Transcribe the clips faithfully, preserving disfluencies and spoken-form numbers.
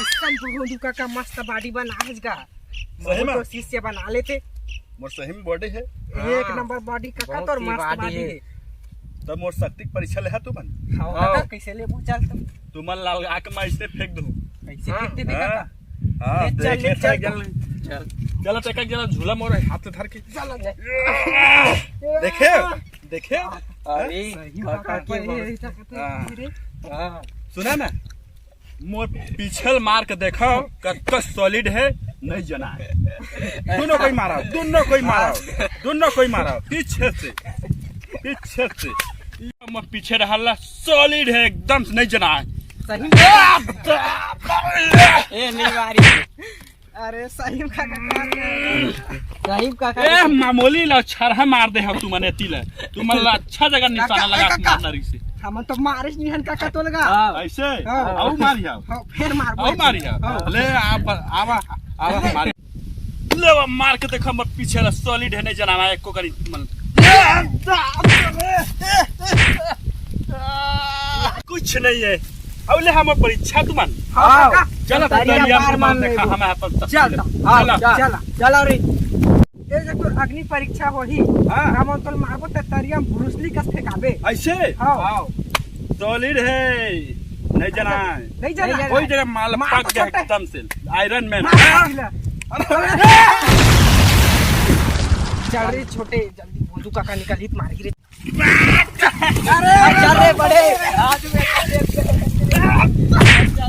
एकदम भोंदू काका मस्त बॉडी बना है इसका। सही में? तो शिष्य बना लेते। मोर सही में बॉडी है। एक हाँ। नंबर बॉडी काका, बहुत तोर ही मस्त बॉडी बॉडी है। है। तब मोर शक्ति के परीक्षा ले हा तुमन। हाँ, हाँ। काका, कैसे लेबो? चल तुम। तुमन ला आके मैं ऐसे फेंक दूँ। कैसे हाँ। फेंक दे हाँ। काका? हाँ, ले चल, देखे ले था चल। चल। चल। चल, तो एक, एक जरा झूला मोर हाथ में धर के। चल, चल। देखे? देखे? अरे, सही काका, काका के ये बहुत ऐसा करते हाँ। हैं रे। हाँ। सुना ना? मोर पीछे मार के देखो, कतका सॉलिड है, नहीं जना है। दोनों कोई मारा, दोनों कोई मारा, दोनों कोई मारा, पीछे से, पीछे से। ये मोर पीछे रहला, सॉलिड है, एकदम से नहीं जना है। सही में? ए, नहीं मारी। अरे, सही में काका, सही में काका। ए, मामूली ला छरहा मार दे हो तुमन एती ला। तुमन ला अच्छा जगह निशाना काका, लगा के काका। मारना रही से। हमन तो मारे नहीं हन काका तो लगा। हाँ। ऐसे? हाँ। आऊ मारी हो। हाँ, फिर मार, आऊ मारी हो। हाँ। ले, आप, आवा, आवा, मार। ले, अब मार के देखो, मोर पीछे ला सॉलिड है, नहीं जनावा एको करी तुमन। कुछ नहीं है। अब ले, हम परीक्षा तुमन। हाँ, काका। चलो, तो तरिया तरिया पार तुमन मान देखा, लेबो। हम अपन सब चल, चीज। हाँ, चलो। चल, चल रे। ये जो तोर अग्नि परीक्षा होही, हाँ। हम तोल मारबो त तरिया में ब्रूसली कस फेंकाबे। ऐसे? हाँ। हाँ। सॉलिड है, नहीं जना है। नहीं जना। कोई जगह माल मार पक गया फटा। एकदम से, आयरन मैन। मार फटा। चल रे छोटे, जल्दी बोलू काका निकल ही मार गिरे। अरे, अरे, बड़े।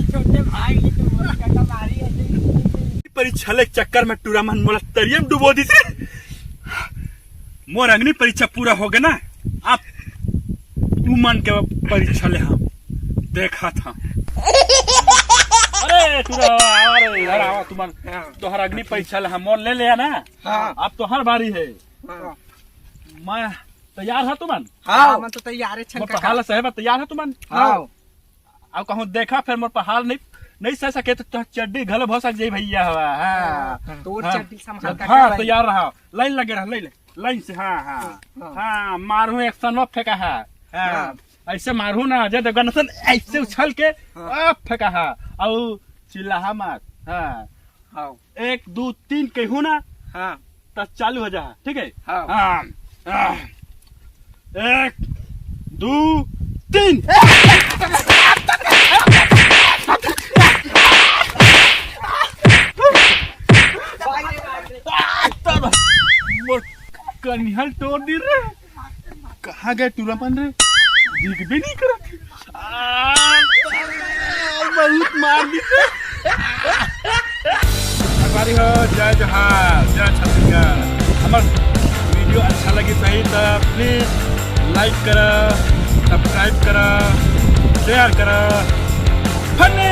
छोटे भाई, ये तो बोल काका मारी है। परीक्षा ले चक्कर में टूरा मन मोला तरिया में डुबो दिस रे। मोर अग्नि परीक्षा पूरा हो गया ना, आप तुमन के परीक्षा ले हम देखा था। अरे टूरा, आवा रे, इधर आवा, तुमन तोहर अग्नि परीक्षा ले हम मोर ले ले ना। हाँ। अब तोहर बारी है। हाँ। मैं तैयार है तुमन? हाँ, मैं तो तैयार है, छन मोर काका। पहाल सहे बर तैयार है तुमन? हाँ। अब कहूँ देखा, फिर मोर पहाल नहीं, नहीं सह सके तो तोहर चड्डी घलो भसक जाई भैया हवा। हाँ। हाँ, तोर हाँ। चड्डी संभाल हाँ, काका भाई। तैयार रहा, लाइन लगे रहा, लाइन, लाइन से, हाँ, हाँ। हाँ। हाँ, मारू एक्शन में फेंका है। हाँ। हाँ। ऐसे मारू ना, अजय देवगन सन ऐसे उछल के हाँ। आ, फेंका है। और चिल्लाहा मार। हाँ। हाँ। एक, दू, तीन कहूँ ना, हाँ। त चालू हो जा, ठीक है? हाँ। हाँ, हाँ। एक, दू, तीन। मोर कनिहल तोड़ दी रे। कहाँ गए टूरा मन रे? दिखबे नहीं करत। आ, बहुत मार दी। संगवारी हो, जय जोहार, जय छत्तीसगढ़। हमर वीडियो अच्छा लगी सही त प्लीज लाइक करा, सब्सक्राइब करा, शेयर करा। फनी।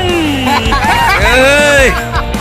ए!